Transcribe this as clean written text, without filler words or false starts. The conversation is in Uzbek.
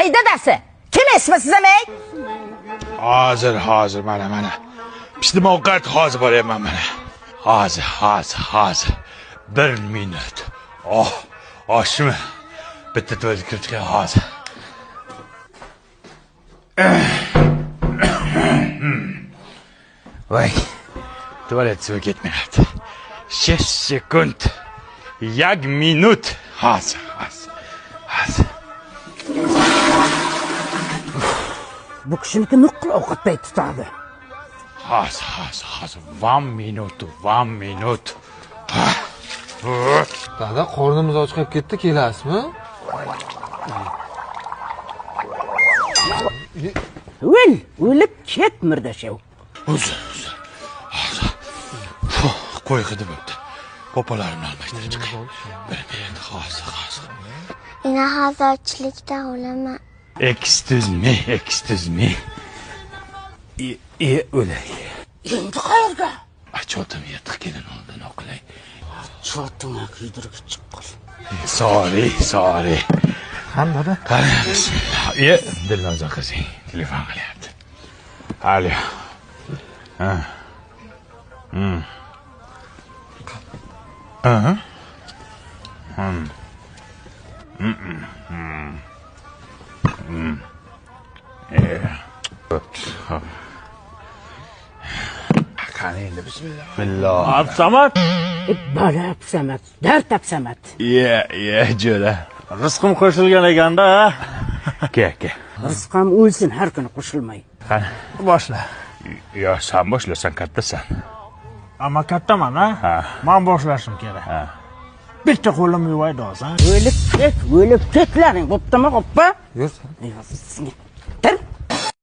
Ey dadasi, kim esmi siz ham ey? Hozir, hozir, mana, mana. Pishdim ovqat, hozir boryapman mana. Hozir, hozir, hozir. Bir minut. Oh, oshmi? Bitta tuvaletga kirib chiqay hozir. Voy. Tualet suvi ketmayapti. 6 sekund. 1 minut. Hozir, hozir. Hozir. Bu kishiniki nuqul ovqat payt tutadi. Hozir, hozir, hozir. 1 minut, 1 minut. Dada, qornimiz ochqab ketdi, kelasizmi? O'l, o'lib ket murdashev. Uzr, uzr. Hozir. Qo'y hidi bo'pti. Popalarimni almashtirib chiqay. Bir minut, hozir, hozir. Ina hozir ochlikdan o'laman. Excuse me, excuse me. E, o'lay. Endi qayerga? Achotim yetiq kelin oldin oqlay. Chotingni kuydirib chiqqil. Sorry, sorry. Qani dada? Qani, bismillah. E, Dilnoza qizing telefon qilyapti. Alo. Ha. Hmm. Aha. Hmm. Hmm. Hmm. Hmm. E. Bo'pti. Hop. Qani endi bismillah. Bismillah. Absamad. Bala Absamad, dard Absamad. Ye, ye, jo'ra. Rizqim qo'shilgan ekanda. Ke, ke. Rizqam o'lsin har kuni qo'shilmay. Qani. Boshla. Yo, sen boshla, sen kattasan. Amma kattaman, ha? Ha. Men boshlashim kerak. Ha. Bitta qo'lim yuvaydi hozir. O'lib ket, o'lib ketlaring, bo'ptimi, oppa? Yursin.